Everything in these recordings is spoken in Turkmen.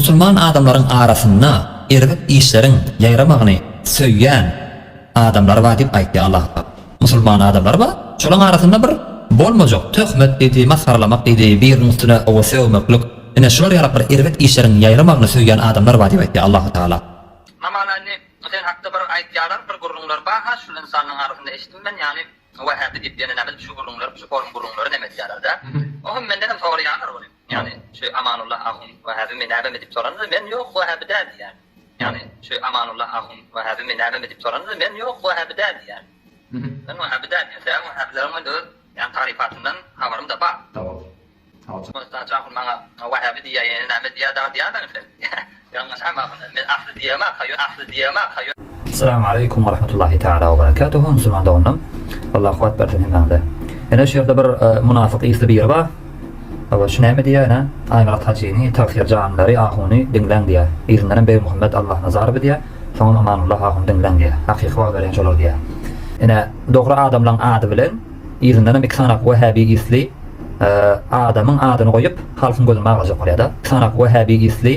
Musulman adamlaryň arasynda erbet işleriň ýaýramagyny söýýän adamlar bar diýip aýtýar Allah Tagala. Musulman adamlar bar, şolaň arasynda bir bolmajak töhmet diýdi, masgaralamak diýdi, biriniň üstüne owa sögmeklik, ine şular ýalak bir erbet işleriň ýaýramagyny söýýän adamlar bar diýip aýtýar Allah Tagala. Mamana indi sen hakda bir aýtýalar bir gürrüňler bar-ha şul ynsanyň arasynda eşitdim men ýany Wähäbi diýip ýene näme şu gürrüňler şu forum gürrüňleri neme etýäler-dä. Oňam mendenem soraýarlar ony. Ýagny şu Amanullah ahun wähäbimi nämemi diýip soranda men ýok wähäbi däl diýýän. Ýagny şu Amanullah ahun wähäbimi nämemi diýip soranda men ýok wähäbi däl diýýän. Men wähäbi däl diýýän. Sebäbi wähäbileriň men öz ýagny taryfatyndan habarym-da bar. Mustaç ahun maňa wähäbi diýýär ýene näme diýýär dagy diýäýmegiň sen. Ýalňyşam ahun men asly diýemok ha ýöne asly diýemok ha ýöne. Essalamu aleýkum we rahmetullahi taala we berekatuhu musulman doganlarym Allah kuwwat bersin hemmäňize. Ene şu ýerde bir munafyk ysly biri bar. Hawa şu näme diýýär ene Aýmyrat hajyny Tagsyr janlary ahuny diňläň diýýär. Yzyndanam Begmuhammet Allahnazarowy diýýär. Soňam Amanullah ahuny diňläň diýýär. Hakyky wagyz berýän şolar diýýär. Ene dogry adamlaň ady bilen yzyndanam iki sanak wähäbi ysly adamyň adyny goýup halkyň gözüni baglajak bolýada. Iki sanak wähäbi ysly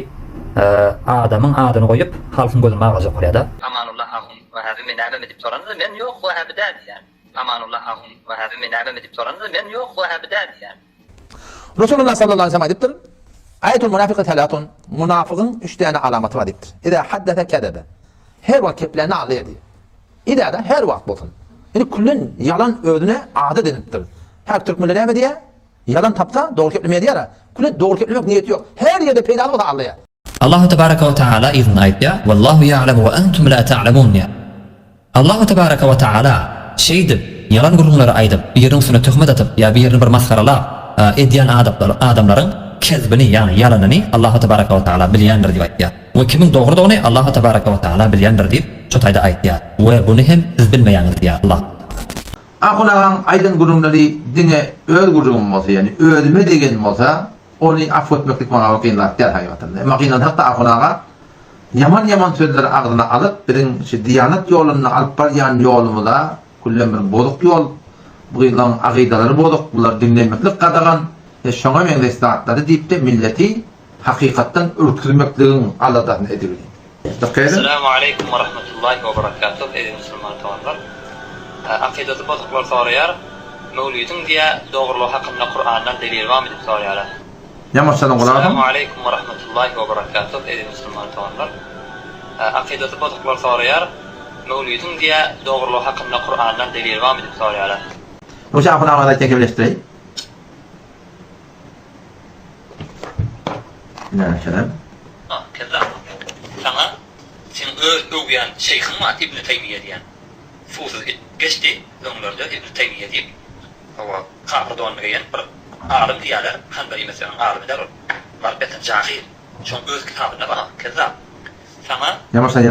adamyň adyny goýup halkyň gözüni baglajak bolýada. Amanullah ahun wähäbimi nämemi diýip soranda men ýok wähäbi däl diýýän. Amanullah ahun wähäbimi nämemi diýip soranda men ýok wähäbi däl diýýän. Resulullah sallallahu aleyhi ve sellem aýdypdyr, Aýatul munafyky salatun, munafygyň üç däne alamaty bar diýipdir. Iza haddese kezebe. Her wagt geplände aldaýar diýip. Iza-da her wagt bolsun. Indi küllen ýalan özüne adat edinipdir. Her türkmenler näme diýýär? Ýalan tapsa dogry geplemeýär diýýär-ä. Küllen dogry geplemek niýeti ýok. Her ýerde peýdaly bolsa aldaýar. Allahu tebaraka we taala yzynda aýtýar, Wallahu ýa'lemu we entum la ta'lemun diýýär. Allahu tebaraka we taala şeýdip, ýalan gürrüňleri aýdyp, biriniň üstüne töhmet atyp ýa birini bir masgaralap edýän adamlaryň kezbini, ýagny ýalanyny Allahu tebaraka we taala bilýändir diýip aýtýar. We kimiň dogrudygyny Allahu tebaraka we taala bilýändir diýip şu taýda aýtýar. We buny hem siz bilmeýäňiz diýýär Allah. Ahun agaň aýdan gürrüňleri diňe öz gürrüňim bolsa, ýagny özüme degen bolsa, Ony afw etmeklik maňa bir kyn zat däl hakykatanda. Emma gynansak-da Ahun aga ýaman-ýaman sözleri agzyna alyp, biziň şu diýanat ýolunda alyp barýan ýolumyza küllem bir bozuk ýol, bu gyzlaryň agydalary bozuk, bulary diňlemeklik gadagan we şoňa meňzeş zatlary diýip-de milleti hakykatdan ürküzmekligiň aladasyny edibildi. Esselamu aleýkum we rahmetullahi we berekatuh eziz musulman doganlar. Akydasy bozuklar soraýar, Möwlidiň diýä dogrulygy hakynda Kurandan delil barmy diýip soraýarlar. Ýamaçlaryň gulagy Esselamu aleýkum we rahmetullahi we berekatuh eziz musulman doganlar. Akydasy bozuklar soraýar, Möwlidiň diýä dogrulygy hakynda Kurandan delil barmy diýip soraýarlar. Nurşa ahun agaň aýtýan kemleşdireýin. Näme? Ah, kezzap. Saňa seň öz öwýän şeýhiň bar, Ibni Teýmiýe diýen. Suwsuz it geçdi öňlerde Ibni Teýmiýe diýip. Hawa, kapyr donuny geýen bir alym diýýärler, Hanbeli mezhebiniň alymy däl ol. Baryp ýatan jahyl. Şoň öz kitabynda bar, kezzap. Saňa seň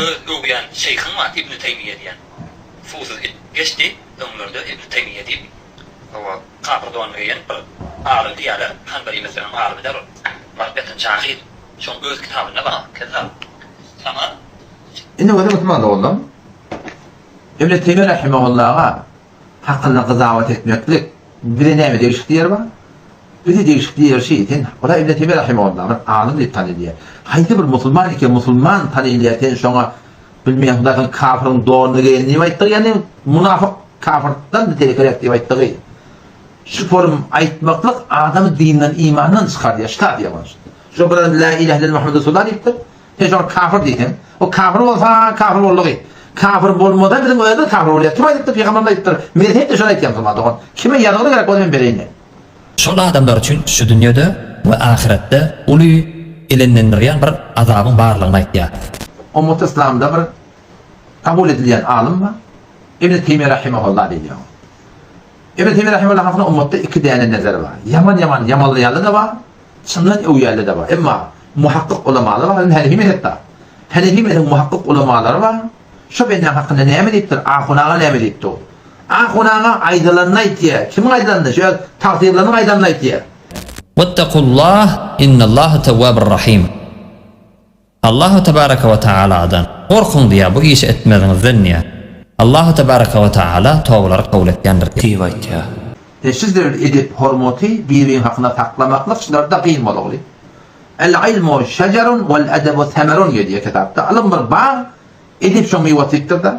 öz öwýän şeýhiň bar, Ibni Teýmiýe diýen. Suwsuz it geçdi öňlerde Ibni Teýmiýe diýip. Hawa, kapyr donuny geýen bir alym diýýärler, Hanbeli mezhebiniň alymy däl ol. Baryp ýatan jahyl. Şoň öz kitabynda bar, kezzap. Saňa. Indi özüň musulman doganlarym, Ibn Teýmiýe rahimahullaha hakynda gyzawat etmeklik bize näme degişikli ýeri bar? Bize degişikli ýeri şi, sen ola Ibn Teýmiýe rahimahullaha bir alym diýip tanylýar. Haýsy bir musulman eken musulman tanylýar, sen şoňa bilmeýän hudaý sen kafyryň donuny geýen diýip aýtdygy, ýagny munafyk kafyrdan beterek diýip aýtdygy. Şu forum aýtmaklyk adamy dinden imandan çykardýar, şta diýýär ony. Şo bir adam la ilahe illallah Muhammed Resulullah diýipdir. Sen şoňa kafir diýseň, o kafir bolsa kafir boldugy. Kafir bolmasa biziň özümiz kafir bolýar. Kim aýdypdyr? Pygamberimiz aýdypdyr. Mezhep-de şony aýtýar musulman dogan. Kime ýazgyly gerek bolsa men bereýin. Şol adamlar üçin şu dünýede we ahyretde uly elenlendirýän bir azabyň barlygyny aýtýar. Ummaty yslamda bir kabul edilýän alym bar. Ibn Teýmiýe rahimehullah diýilýär oňa. Ibn Teýmiýe rahimehullah hakynda ummatda iki däne nezer bar. Ýaman-ýaman ýamanlaýanlar-da bar, çyndan öwýänler-de bar. Emma muhakkyk ulamalar bar, indi Hanefi mezhepde. Hanefi mezhebiň muhakkyk ulamalary bar. Şo bendäň hakynda näme diýipdir? Ahun aga näme diýipdi ol? Ahun aga aýdylanyny aýtýar. Kimiň aýdylanyny? Şu öz tagsyrlarynyň aýdanyny aýtýar. Wettakullah innallaha tewwabur rahim. Allahu tebaraka we taaladan gorkuň diýýär bu işi etmeziňizden diýýär. Allahu tebaraka we taala tobalary kabul etýändir diýýär. Diýip aýtýar. Sessiz döwlet edep hormaty bir-biriň hakynda saklamaklyk şularda kyn bolagly. El-ilmu şejerun wel-edebu semerun diýýär kitapda. Ylym bir bag, edep şoň miwesi diýipdir-de.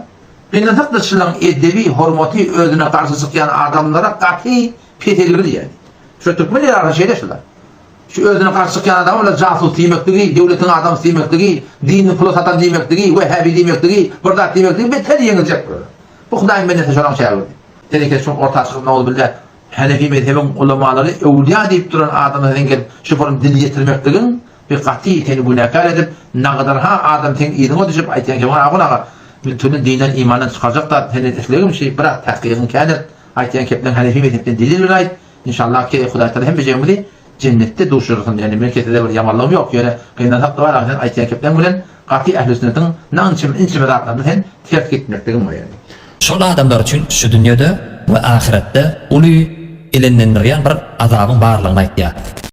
Gynansak-da şulaň edebi, hormaty özüne garşy çykýan adamlara gaty peselgir diýýär. Şu türkmen ýeri arasy şeýle şular. Şu özüne garşy çykýan adama bular jasus diýmekligi, döwletiň adamsy diýmekligi, dinini pula satan diýmekligi, wehhabi diýmekligi, bir zat diýmekligi beter ýeňiljek bulara. Bu Hudaýyň bendesi şolaň şägirdi. Sen eken şoň orta çykyp nowzubilla Hanefi mezhebiň ulamalary öwlüýa diýip duran adama sen gelip şu form dil ýetirmekligiň bir gaty seni günäkär edip nagadar-ha adam seň yzyňa düşüp aýtýan kemal ahun aga seni dinden imandan çykarjak zat senden islegim şi biraz tahkygyň kän et aýtýan kepleň Hanefi mezhepden delil bilen aýt Inşallah ki Hudaý Taala hemmejegimizi jennetde duşuryrsyn ýöne men kesede bir ýamanlygym ýok ýöne gynansakda bar sen aýtýan kepleň bilen gaty ähli sünnetiň naňçym inçeme zatlaryna sen ters gitmekligiň bar ýöne. Şol adamlar üçin şu dünýede we ahyretde uly elenlendirýän bir azabyň barlygyny aýtýar.